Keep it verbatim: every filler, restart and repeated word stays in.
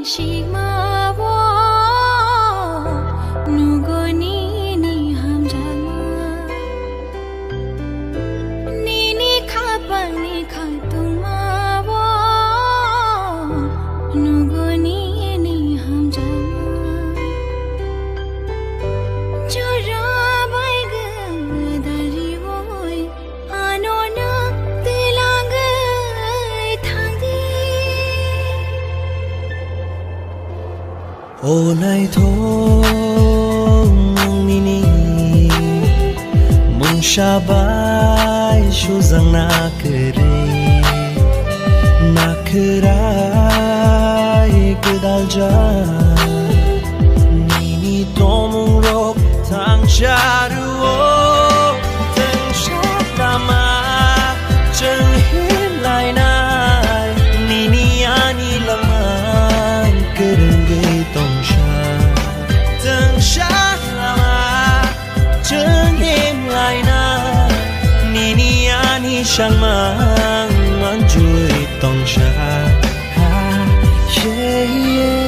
Sigma wo nugo nini hamjakma. Nini khapangni khatungma wo nugo nini hamjakma. Jora bai gada riwoi ano nwng twilangwi thangdi. O naithok nwng nini mungsa bai sujak nakwrwi, nakhwrai gwdaljak. Nini tongmungrok thangsa rwo, thangsa lama chwng himlainai. Nini ani langma kwrwngwi tongsa, thangsa lama chwng himlainai. Nini ani sangma manjui tongsa. Ha, yeah, yeah.